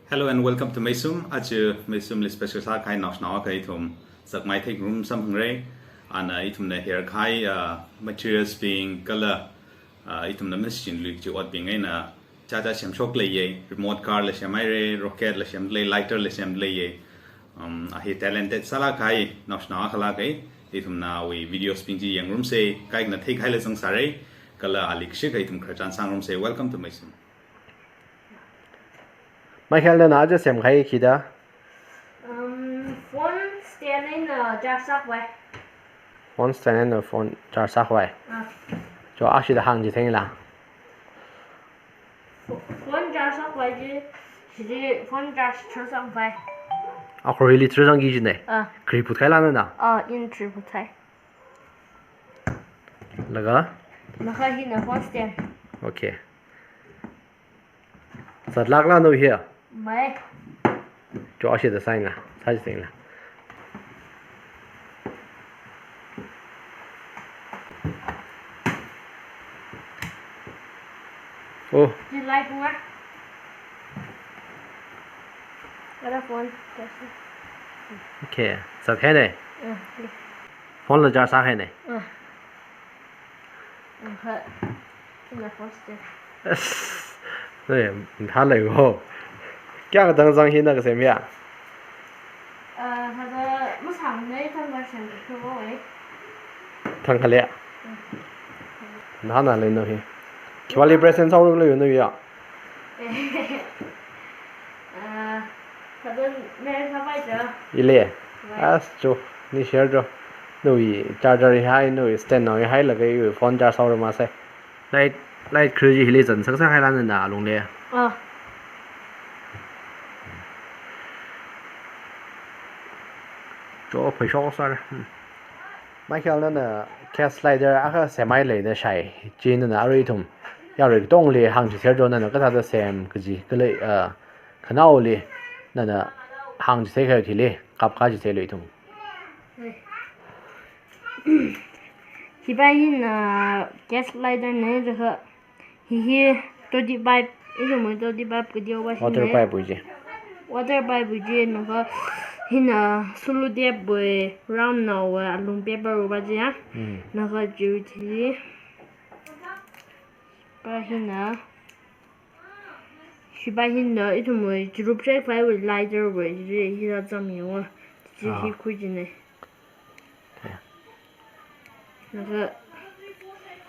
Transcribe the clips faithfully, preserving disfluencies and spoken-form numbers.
Hello and welcome to Meisum. Aja Meisumli special sākahai naoshinao akha ithum zakmai theingarum samphangrai. Ana ithumna hair khai, uh, materials bing kala, uh, ithumna machine lui chi otbing eina chacha semshok leiya, remote car la semhaira, rocket la semlei, lighter la semleiya. Um, a hi talented sālākkahai naoshinao akha lāka. Ithumna awui videos bing chi yangngarumsa, kaikhana theikahai la zangsāra, kala ali kashikha ithum khararchan sāngarumsa. Welcome to Meisum. Michael, nana aja semkahai khi da? Um, phone stand eina charge sākhavai. Phone stand eina phone charge sākhavai. Ah. Chieina ashida hāngchithei la. Pho-, phone charge sākhavai chi, chili phone charge tharsangkhavai. Akhor hili tharsangki kajina. Ah. Kharei put kahaila nana? Ah, ina kharei put kahai. Laga? Laga hina phone stand. Okay. Zatlākla nawui hi? Mai. Chieina ashida sāyangla, sāchithei la. Oh. Chi light wa. Ada phone. Okay, zathei ne? Ah, okay. Phone la charge sāhai ne? Ah. Aha. Ina first day. Yes. Nana, mathālei ho. Kayākha tangzang hina kasem ya? Ah, hada masang nei thang kasem ko e. Thang kale. Mm. Nana lei no hi. Khiwuili present sāhaolei no ya? Ah, hada marriage sāpai cha. Ili. Right. As cho, ni share cho. Nawui charger hi hai, nawui stand nao hi hai laga iwui phone charge sāhaora masai. Light, light kharei chi hili zan saksak haila nana alungli. Ah. Cho, phei shok sāra. Hmm. Michael, nana gas lighter akha semhailei da shai. Chi nana arui ithum yarui katongli hāngchithei cho, nana kathāda sem kaji, kala, ah, khanaoli nana hāngchithei kahai hili kapkachithei lo ithum. Hi pa hina gas lighter ne, laga hi hi toddy pipe, ithumwui toddy pipe kateowa hi ne. Water pipe wui chi. Water pipe wui chi, laga hina cellotape wui round naowui alung paper wuipa chi ya. Hmm. Laga chiwui thili. Pa hina. Hi pa hina ithumwui chirup shai khavaiwui lighter wui chi hila zangmiwa. Chi hi, ah, khui chi ne. Okay. Laga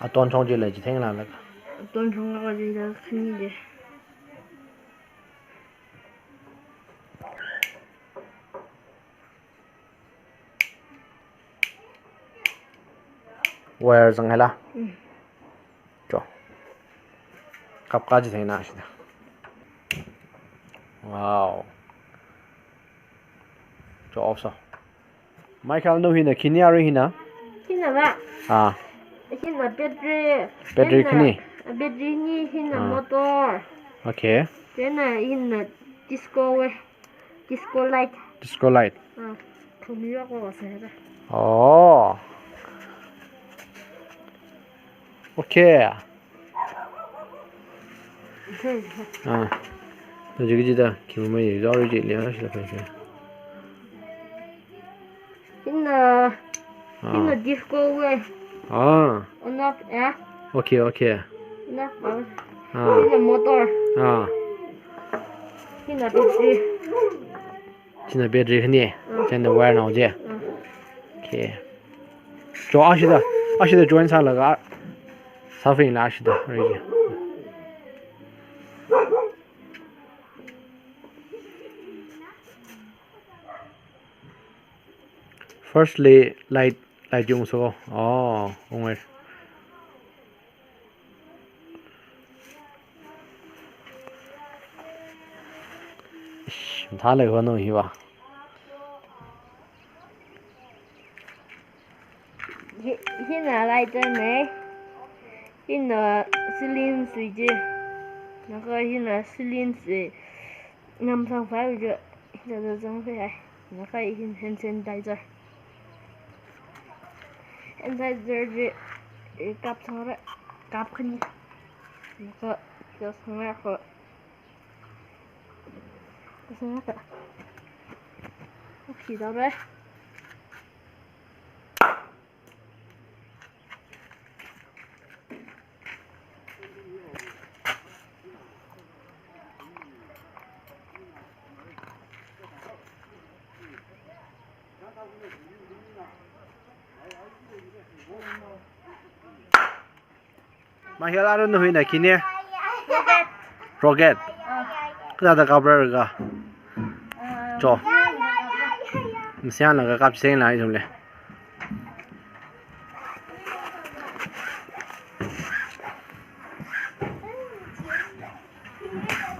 aton chong chi lei chithei la laga. Aton chong laga chi la khani chi. Wire zanghaila. Mm. Cho. Kapkachithei na shida. Wow. Cho, off so. Michael, no hina khani arui hina? Hina va. Ah. Hina battery. Battery hina khani? Battery ni hina, ah, motor. Okay. Chieina hina disco wui. Disco light. Disco light. Ah, thumiyok ko sera. Oh. Okay. Ah. Naji kajida, kimai yao ri ji liya shi la kai. Hina, ah, hina disco wui. Ah. Unok ya. Okay, okay. Unok pa. Ah. Hina motor. Ah. Hina battery. China battery khani, mm, china wire nao je. Mm. Okay. Cho, ashida, ashida join sālaga, sāfing la ashida, right je. Firstly, light, light ungso. Oh, ungwe. Ish, mathālei ho no hi va. Hi, hina lighter ne. Hina syringe wui je. Laga hina syringe wui. Namsang fai wui je. Hina zangfai hai. Laga hina hand sanitizer. Hand sanitizer je, eh, kap sangra, kap khani. Laga, kap sangra ko. Seka. Oke, dore. Michael, arui nahuina khine? Rocket. Kathāda kaprarka? Cho. Masianlaga kapseng la ithumli.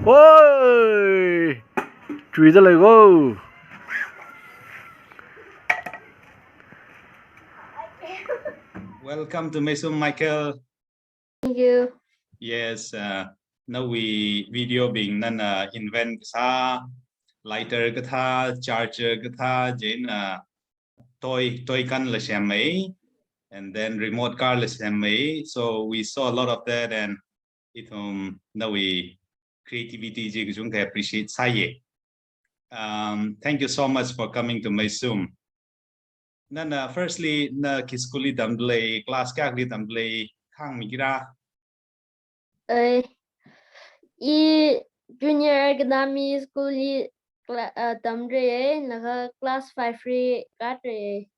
Oi! Chuida leiko. Welcome to Meisum, Michael. Thank you. Yes, uh, nawui video bing nana invent kasā, lighter kathā, charger kathā, chieina toy, toy gun la semmei, and then remote car la semmei. So we saw a lot of that, and ithum nawui creativity chi kachungkha appreciate sāya. Um, thank you so much for coming to Meisum. Nana firstly, na khi school li tamda lei, class kayākhali tamda lei, hāngmi kira? Eh, i Junior Academy School li cla-, uh, tamrei, laga class five li karei.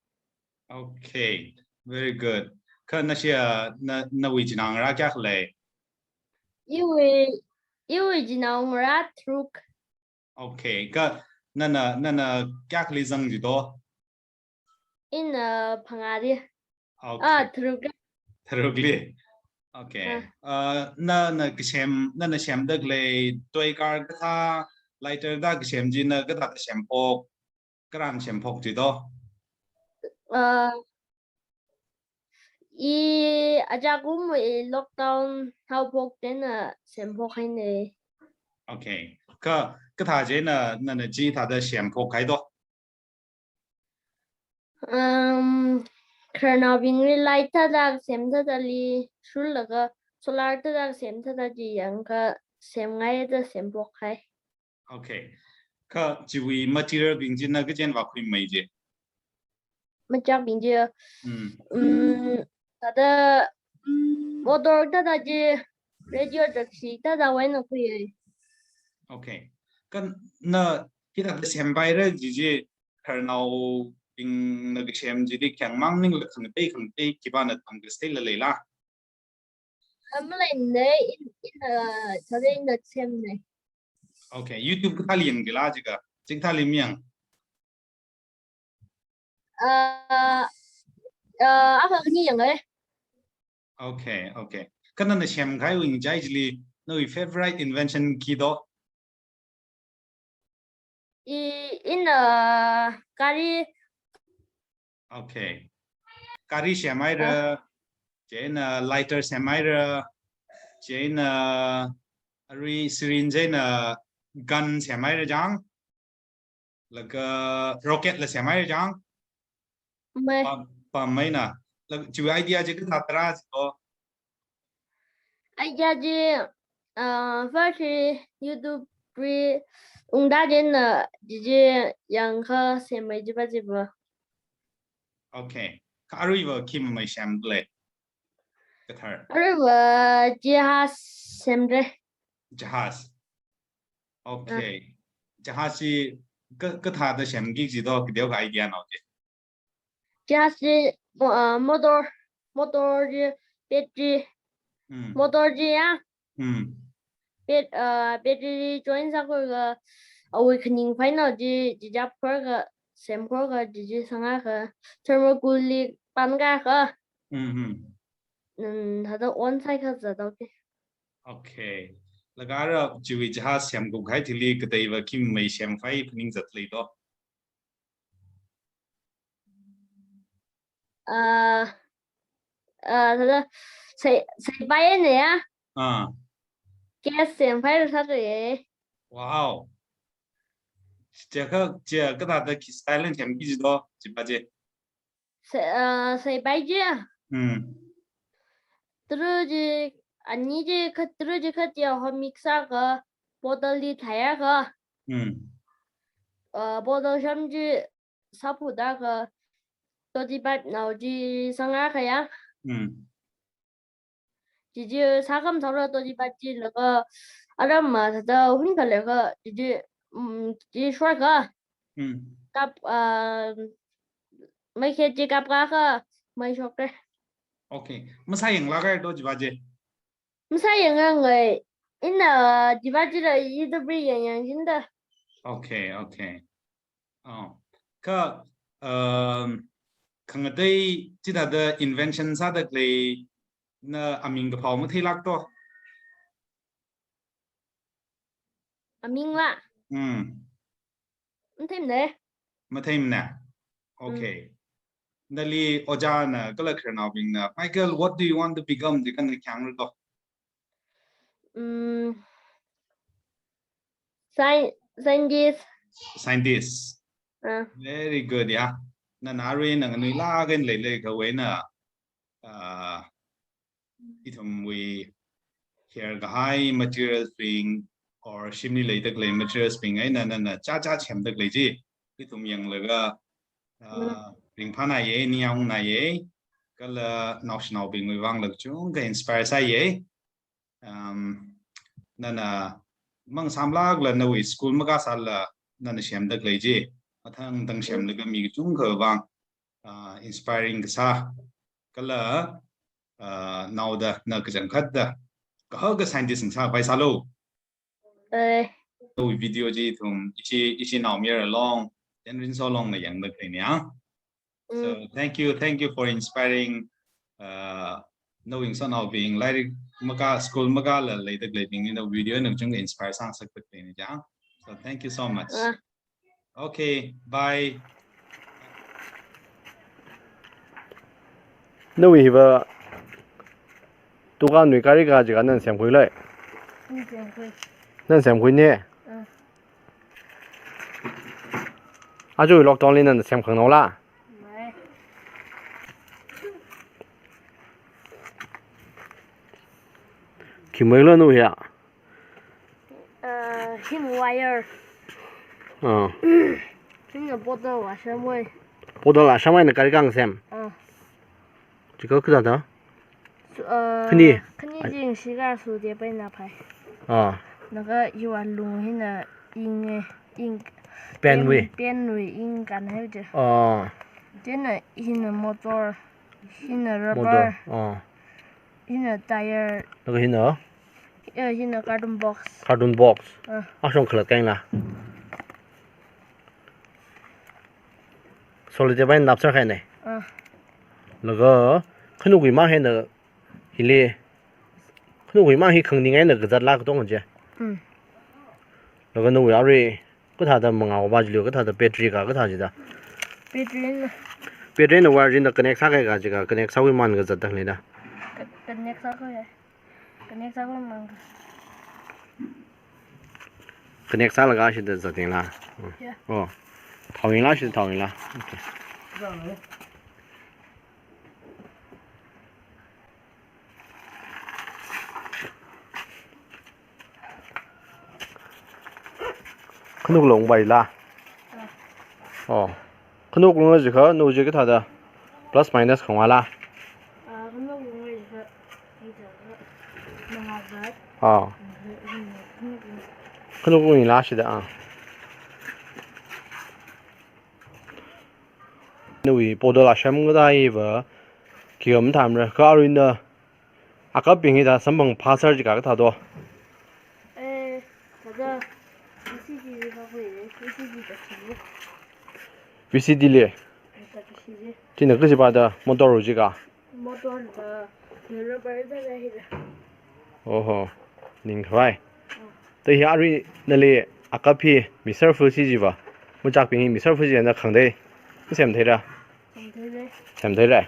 Okay, very good. Kha nashi, uh, na, nawui chinaongarā kayākha lei? Iwui, iwui chinaongarā tharuk. Okay, kha nana, nana kayākhali zang jido? Ina, uh, phangāli. Okay. Ah, tharukli. Tharukli. Okay. Ah. Uh, nana kasem, nana semda khalei toy car kathā, lighter da kasem chi na kathāda semphok, kharan semphok jido? Uh, i ajakum i lockdown haophok chieina semphok haina. Okay. Kha, kathā chieina nana chithāda semphok haido? Um, khararnaobingli light thāda kasem thādali, shullaga solar thāda kasem thāda chi yangakha semngaida semphok hai. Okay. Kha chiwui material bing chi na kachi eina vākhuimei chi? Machakbing chi, Hmm. um, thāda, um, motor thāda chi, radio taxi thādawui eina khuiya. Okay. Kha na hithāda sempaira kaji chi, khararnaobingna kasem chili khangmang maningla khangatei khangatei khipāna tamkasei la leila? Amlei nei in, in, uh, thāda ina semnei. Okay, YouTube kathāli yangkila jiakha? Chikathāli mayang? Uh, uh, akha khani yangai. Okay, okay. Kha nana semkahaiwui ngachai chili nawui favorite invention khi do? I, ina, uh, gari. Okay. Gari semhaira, Ah. chieina lighter semhaira, chieina arui syringe eina gun semhaira chang, laga rocket la semhaira chang. Mei. Pam, pam maina. Laga chiwui idea chi kathāda rāra jido? Idea chi, uh, first YouTube li ungda chieina, uh, chi chi yangakha semmei chiva chiva. Okay. Kha aruiva khi mamei semda lei? Kathar. Aruiva jahaz semra. Jahaz. Okay. Ah. Jahaz chi ka, kathāda semki jido, kateokha idea nao chi? Jahaz chi, mo-, uh, motor, motor chi, battery, Hmm. motor chi ya. Hmm. Bat-, uh, battery join sākhuilaga, awui khaning final chi, chi chap khuilaga, sem khuilaga, chi chi sangakha, thermocol li pankakha. Hmm, hmm. Hmm, thāda on sākha zathaoki. Okay. Laga ara chiwui jahaz semkahai thili kateiva khi mamei semkhavai phaning zat leido? Ah, ah, thāda, sei, seipai eina ya. Ah. Gas sempai sāra. Wow. Chiakha, chi kathāda khi style eina semki jido, chiva chi? Sei, ah, seipai chi. Hmm. Tara chi, ani chi kha, tara chi kha chi hot mix sākha, bottle li theiakha. Hmm. uh, bottle sham chi sāphuda kha, toti pipe nao chi sānga khaya. Hmm. Chi chi sākham sāra toti pipe chi laga aram ma thāda hun khalei kha, chi chi, um, chi shwa kha. Hmm. Kap, uh, mai khe chi kap kha kha, mai shokre. Okay. Masāyang laga to chiva chi. Masāyangngai, ina, chiva chila YouTube li yangyang jinda. Okay, okay. Oh. Kha, um, khangatei chithāda invention sāda khalei na aming kaphao matheilāk to. Aming la? Hmm. Matheimana. Matheimana. Mm. Okay. Nali ojāna kala khararnaobingna, "Michael, what do you want to become?" di khankhayang ri to. Mm. Sci-, scientist. Scientist. Ah. Very good, yeah. Nana arui nganui laga leilei khavai na, ah, ithumwui her kahai materials bing or shimli leida khalei materials bing eina nana chāchā semda khalei chi ithum yanglaga, ah, mm, ringphānāya, ningyāngnāya, kala naoshinaobingwui vangla kachungkha inspire sāya. Um, nana mang samlāk la nawui school makasāla nana semda khalei chi mathang thang semlaga mi kachungkha vang, ah, inspiring kasā, kala, ah, naoda na kachangkhatda kahaka scientist ngasāpai sālu. Eh. Nawui video chi ithum ishi, ishi naomayara long, then rinso longna yangda khalei ni, ah. So, mm, thank you, thank you for inspiring, uh, nawui ngasotnaobing, lairik makā, school makāla leida khaleibing eina video na kachungkha inspire sāngasakda khalei ni ja. So, thank you so much. Ah. Okay, bye. Nawui hiva tukān nawui gari ka jiakha nana semkhui lei? Nana semkhui. Nana semkhui ni? Ah. Aja lockdown li nana semkhangnao la? Mai. Khi mailo nawui hiya? Uh, him wire. Ah. Himna bottle wa shamwui. Bottle la shamwui na gari ka ngasem. Ah. Jiakha kathāda? Su-, uh, khani? Khani jing shiga su de pai na phai. Ah. Laga iwa lung hina ink e, ink. Pen wui? Pen, pen wui ink kan hai je. Ah. Chieina hina motor, hina rubber. Motor. Ah. Hina tire. Laga hina? Eh, hina carton box. Carton box. Ah. Ashong khalat kahaina. Solid eina napsar kahaina. Ah. Laga khanukhui mang hina hili, khanukhui mang hi khangning eina kazat la katong je. Hmm. Laga nawui arui kathāda mangao ba jilio, kathāda battery ka kathā jida? Battery na. Battery na wire jina connect sākahai ka jiakha connect sākhui mang kazatda leida? Ka-, connect sākhui ya. Connect sākhui mang. Connect sālaga shida zatning la. Hmm. Yeah. Oh. Thaoying la shida thaoying la. Okay. Khanuk long bai la. Ah. Oh. Khanuk long jiakha, nawui chi kathāda? Plus minus khangwa la? Ah, khanuk long jiakha, hithāda, mangava. Ah. Khanuk long la shida, ah. Nawui bottle la shamkahai va, khi mathāmara, kha arui na akapbing hithā samphang phasār jiakha kathā do? Eh, thāda V C D li kahui, V C D da khi. V C D li? Thāda V C D. China kajiva da motor jiakha? Motor da, rubber da da hithā. Oho, ningkhavai. Ah. Thāda hi arui nali akap hi mixer full si jiva. Machakbing hi mixer full si na khangdei. Semtheira? Semtheira. Semtheira. Eh.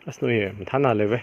As nu hi, mathāna leive.